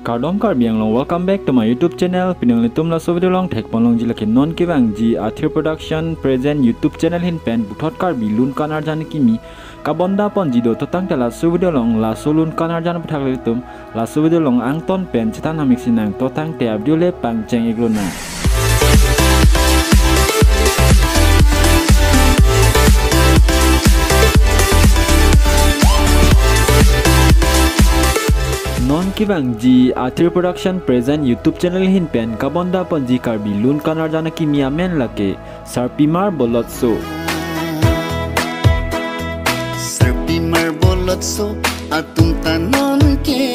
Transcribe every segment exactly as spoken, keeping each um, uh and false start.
Kardom Karbi Anglong, welcome back to my YouTube channel. Pini nanglitum laso video along thekpon longji lake non kevangji Athir Production present YouTube channel ahin pen puthot Karbi Lun Kanarjan Akimi kabonda ponji do. To tangte laso video along laso lun kanarjan aputhak ilitum laso video along angton pen chethan hamik sinang. To tangte a video le pangcheng-ik lonang. Non kevangji Athir Production present YouTube channel ahin pen kabonda ponji Karbi Lun Kanarjan Akimi amen lake Sarpimar Bolotso. Sarpimar Bolotso atum ta non ke.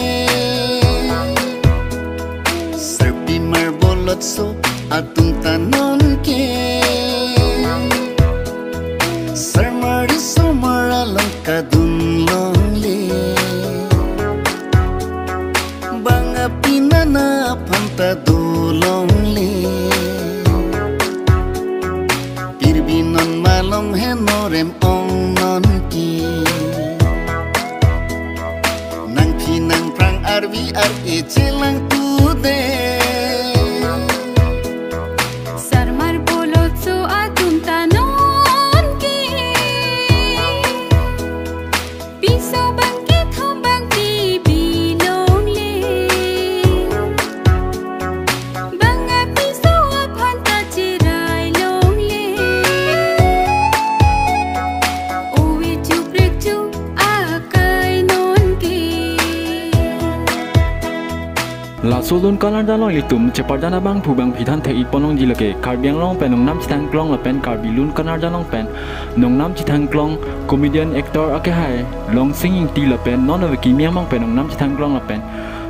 Sarpimar Bolotso atum ta non ke. Sarmari somar along kadun longle. Bang api nana aphan ta do longle. Pirbi non malom he norem ong non ke. Nangphi nangphrang arvi ar-e chelang tu de. Sarmar Bolotso atum ta non ke. Piso bang kethom bang pipi longle. Bang apiso aphan ta cherai longle. Ove chuprek chu akai non ke. Laso lun kanarjan along ilitum cheparjan abangphu bangphi than thek-ik pon longji lake Karbi Anglong pen nongnam chethang klong lapen Karbi Lun Kanarjan along pen nongnam chethang klong comedian actor akehai Longsing Ingti lapen non ove kimi among pen nongnam chethang klong lapen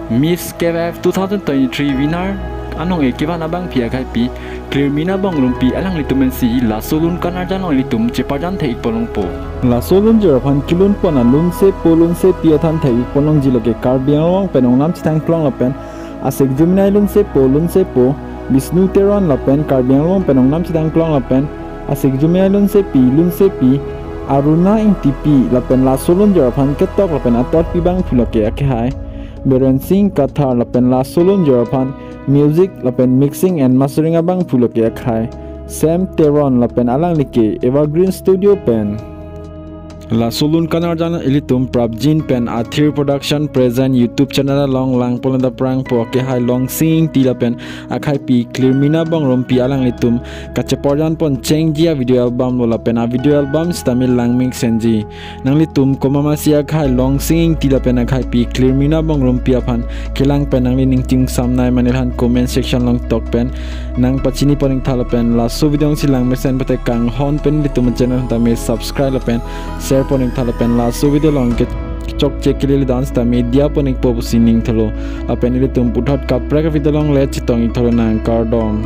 Miss K Y F two thousand twenty-three winner anong-e kevan abangphi akhaipi Clearmina Bongrumpi alanglitum pensi laso lun kanarjan along ilitum cheparjan thek-ik pon longpo. Laso lunjir aphan kelun pon alunsepo lunsepi athan thek-ik pon longji lake Karbi Anglong pen nongnam chethang klong lapen Asek Juminai lunsepo lunsepo Bishnu Teron lapen Karbi Anglong pen nongnam chethang klong lapen Asek Juminai lunsepi lunsepi Aruna Ingtipi lapen laso lunjir aphan ketok lapen atorpi bangphu lake akehai Beren Singh Kathar lapen laso lunjir aphan music lapen mixing and mastering abangphu lake akhai Sam Teron lapen alangli ke Evergreen Studio pen. Laso lun kanarjan ilitum prapjin pen Athir Production present YouTube channel along lang pon le daprang po akehai Longsing Ingti lapen akhaipi Clearmina Bongrumpi alanglitum kacheparjan pon chengji a video album lo lapen a video album sitame lang mix enji. Nanglitum komat masi akhai Longsing Ingti lapen akhaipi Clearmina Bongrumpi aphan kelang pen nangli ning chingsamnai mane lahan comment section along tok pen nang pachini pon-ik tha lapen laso video si lang mesen pate kanghon pen ilitum channel tame subscribe lapen share pon-ik tha lapen laso video along kechokche kelele dance ta media pon-ikpo pusi ning thalo lapen ilitum puthot kaprek video along le chetong-ik tha lonang, kardom.